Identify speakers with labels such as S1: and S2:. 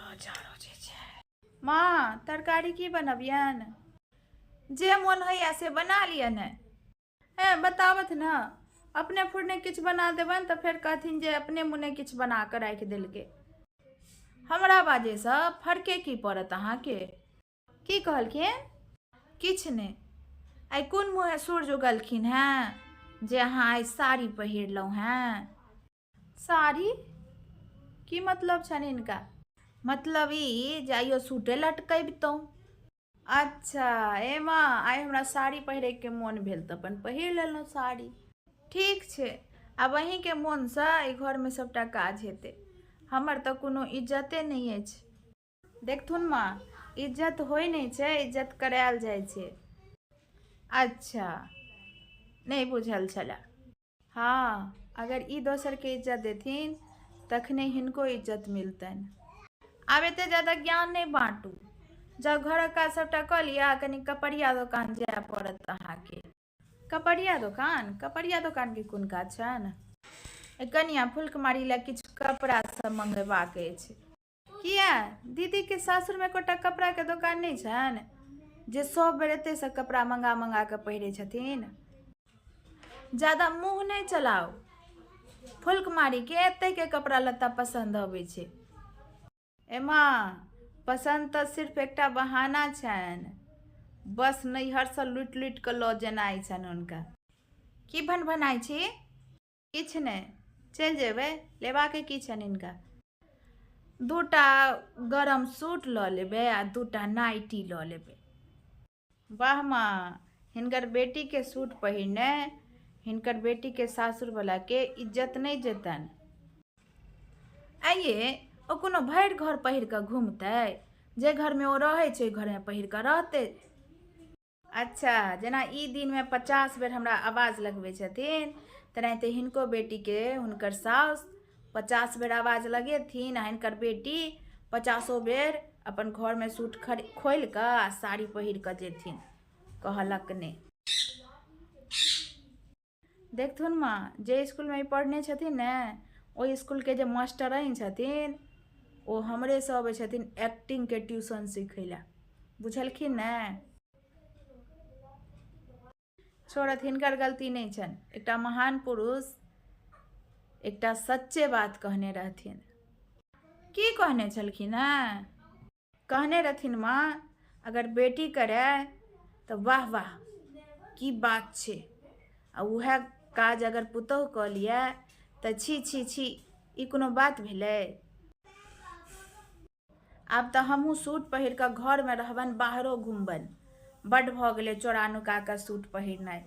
S1: बड़ जाड़ो जे छै। माँ, तरकारी की बनबियन? जे मोन होइए से बना लिअ ने। हे बताबथ ने, अपने फुरने किछु बना देबनि तऽ फेर कहथिन जे अपने मुने किछु बना कऽ राखि देलकै। हमरा बाजैसँ फर्के की पड़त अहाँके? की कहलखिन? किछु नहि। आइ कोन मुँहे सूर्य उगलखिन हेँ जे अहाँ आइ साड़ी पहिरलहुँ हेँ? साड़ी? की मतलब छनि हिनका? मतलब ई जे आइयो सूटे लटकबितहुँ। अच्छा ए माँ, आइ हमरा साड़ी पहिरैके मोन भेल तऽ अपन पहिर लेलहुँ साड़ी। ठीक छै, आब अहीँके मोनसँ एहि घरमे सभटा काज हेतै। हमर तऽ कोनो इज्जते नहि अछि। देखथुन माँ, इज्जत होइ नहि छै, इज्जत करायल जाइ छै। अच्छा, नहि बुझल छलए। हँ, अगर ई दोसरके इज्जत देथिन तखने हिनको इज्जत मिलतनि। आब एते ज्यादा ज्ञान नहि बाँटू। जाउ घरक काज सभटा कऽ लिअ, कनि कपड़िया दोकान जाय पड़त अहाँके। कपड़िया दोकान? कपड़िया दोकानके कोन काज छनि? कनिया फुलकुमारी लए किछु कपड़ा सब मंगेबाक अछि। किया दीदीके सासुरमे एकोटा कपड़ाके दोकान नहि छनि जे सब बेर एतहिसँ कपड़ा मंगा मंगा कऽ पहिरै छथिन? ज्यादा मुँह नहि चलाउ। फुलकुमारीके एतहिके कपड़ा लत्ता पसन्द अबै छै। ए माँ, पसन्द तऽ सिर्फ एकटा बहाना छनि। बस नैहरसँ लुटि लुटि कऽ लऽ जेनाइ छनि हुनका। की भनभनाइ छी? किछु नहि, चलि जेबै। लेबाके की छनि हिनका? दूटा गरम सूट लऽ लेबै आ दूटा नाइटी लऽ लेबै। वाह माँ, हिनकर बेटीके सूट पहिरने हिनकर बेटीके सासुरवलाके इज्जत नहि जेतनि। आँय ये, ओ कोनो भरि घर पहिर कऽ घुमतै? जे घरमे ओ रहै छै ओहि घरमे पहिर कऽ रहतै। अच्छा, जेना ई दिनमे 50 बेर हमरा आवाज लगबै छथिन, तेनाहिते हिनको बेटीके हुनकर साउस 50 बेर आवाज लगेथिन आ हिनकर बेटी पचासो बेर अपन घरमे सूट खोलि कऽ आ साड़ी पहिर कऽ जेथिन। कहलक नहि। देखथुन माँ, जे इसकुलमे ई पढ़ने छथिन ने, ओहि इसकुलके जे मास्टरैन छथिन ओ हमरेसँ अबै छथिन एक्टिंगके ट्यूशन सीखै लए। बुझलखिन ने? छोड़त, हिनकर गलती नहि छनि। एकटा महान पुरुष एकटा सच्चे बात कहने रहथिन। की कहने छलखिन हेँ? कहने रहथिन माँ, अगर बेटी करय तऽ वाह वाह की बात छै, आ उएह काज अगर पुतोहु कऽ लिअ तऽ छी छी छी, ई कोनो बात भेलै? आब तऽ हमहूँ सूट पहिर कऽ घरमे रहबनि, बाहरो घुमबनि। बड्ड भऽ गेलै चोरा नुका कऽ सूट पहिरनाइ।